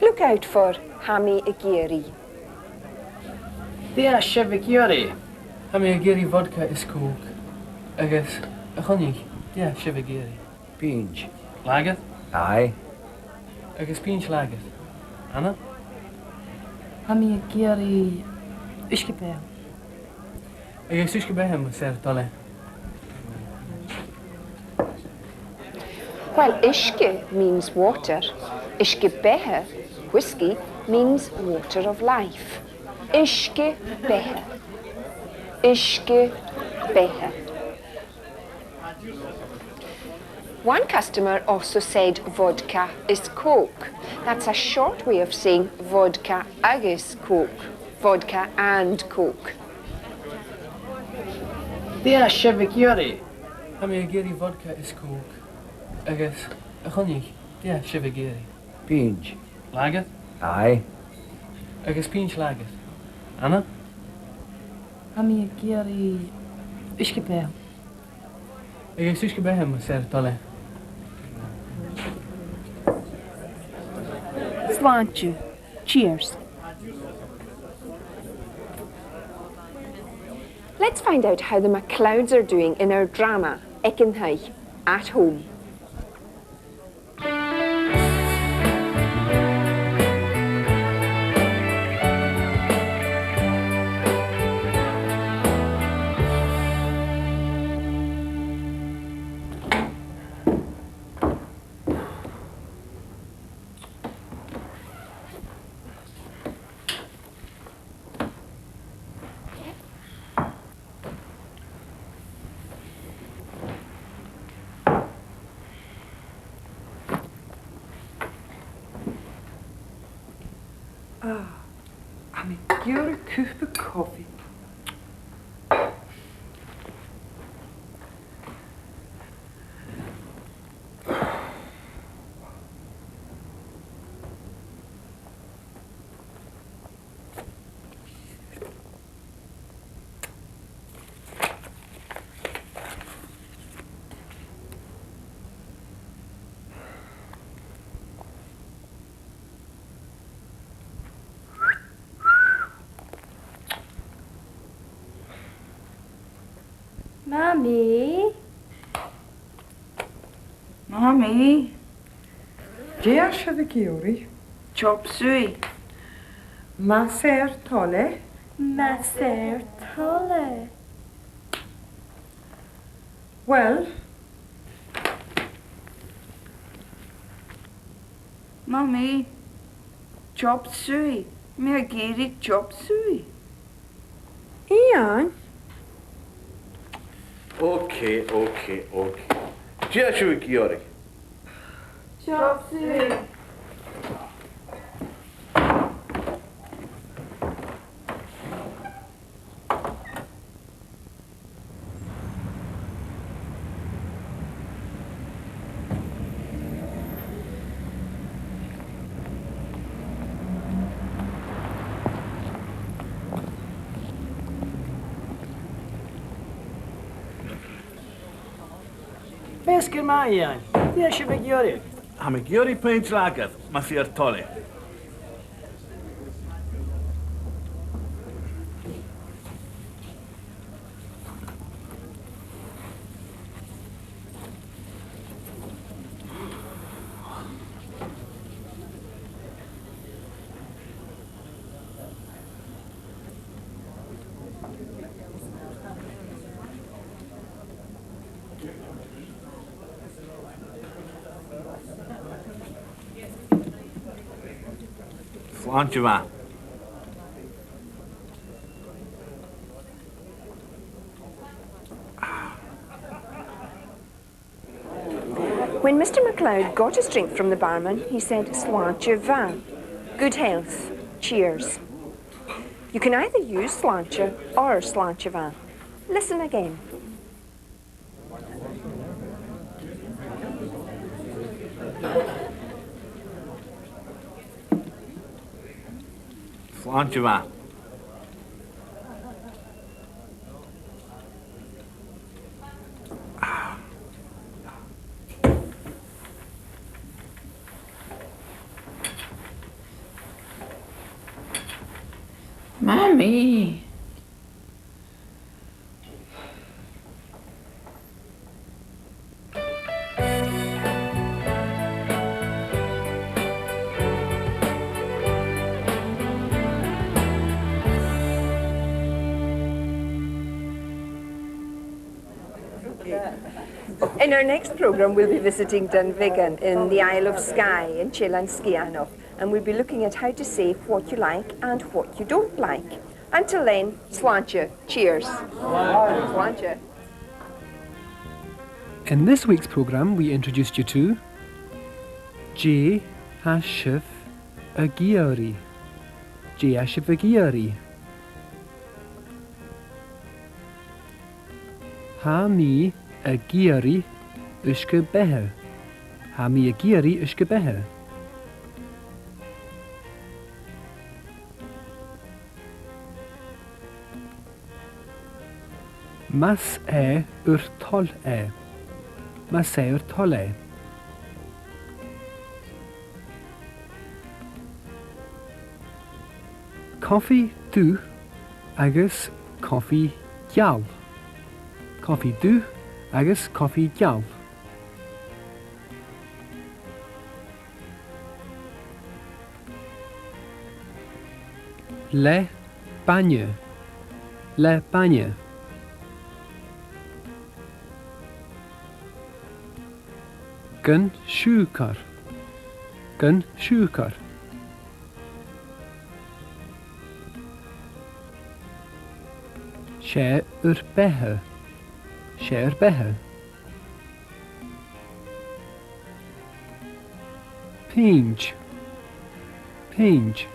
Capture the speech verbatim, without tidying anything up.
Look out for tha mi ag iarraidh. Dè tha sibh ag iarraidh? Tha mi ag iarraidh vodka is coke. Agus, a Choinnich, dè tha sibh ag iarraidh? Pinnt. Lager? Aye. Agus pinnt lager. Anna? Tha mi ag iarraidh uisge-beatha. Agus uisge-beatha, mas e ur toil e. Well, uisge means water. Uisge-beatha, whiskey, means water of life. Uisge-beatha. Uisge-beatha. One customer also said vodka is coke. That's a short way of saying vodka agus coke. Vodka and coke. Dè tha sibh ag iarraidh? Tha mi ag iarraidh vodka is coke. Agus, a Choinnich, dè tha sibh ag iarraidh? Pinnt. Lager? Aye. Agus pinnt lager. Anna? Tha mi ag iarraidh uisge-beatha. Agus uisge-beatha, mas e ur toil e. Slàinte. Cheers. Let's find out how the MacLeods are doing in our drama, Aig an Taigh, at home. Ah, tha mi ag iarraidh cupa cofaidh. Mamaidh. Mamaidh. Dè tha sibh ag iarraidh? Chop suey. Mas e ur toil e. Mas e ur toil e. Well. Mamaidh. Chop suey. Tha mi ag iarraidh chop suey. Iain. Okay, okay, okay. Dè tha sibh ag iarraidh? Chop suey. Feasgar math, Iain. Dè tha sibh ag iarraidh? Tha mi ag iarraidh pinnt lager, mas e ur toil e. Slàinte mhath. When Mister MacLeod got his drink from the barman, he said, "Slàinte mhath." Good health. Cheers. You can either use slàinte or slàinte mhath. Listen again. Slàinte mhath. Mamaidh. In our next programme, we'll be visiting Dunvegan in the Isle of Skye in Eilean Sgitheanach, and we'll be looking at how to say what you like and what you don't like. Until then, slàinte. Cheers. Slàinte. In this week's programme, we introduced you to Dè tha sibh ag iarraidh? Dè tha sibh ag iarraidh? Tha mi ag iarraidh uisge-beatha. Tha mi ag iarraidh uisge-beatha. Mas e ur toil e. Mas e ur toil e. Cofaidh dubh agus cofaidh geal. Cofaidh dubh agus cofaidh geal. Le bainne. Le bainne. Gun siùcar. Gun siùcar. 'S e ur beatha. 'S e ur beatha. Pinnt. Pinnt.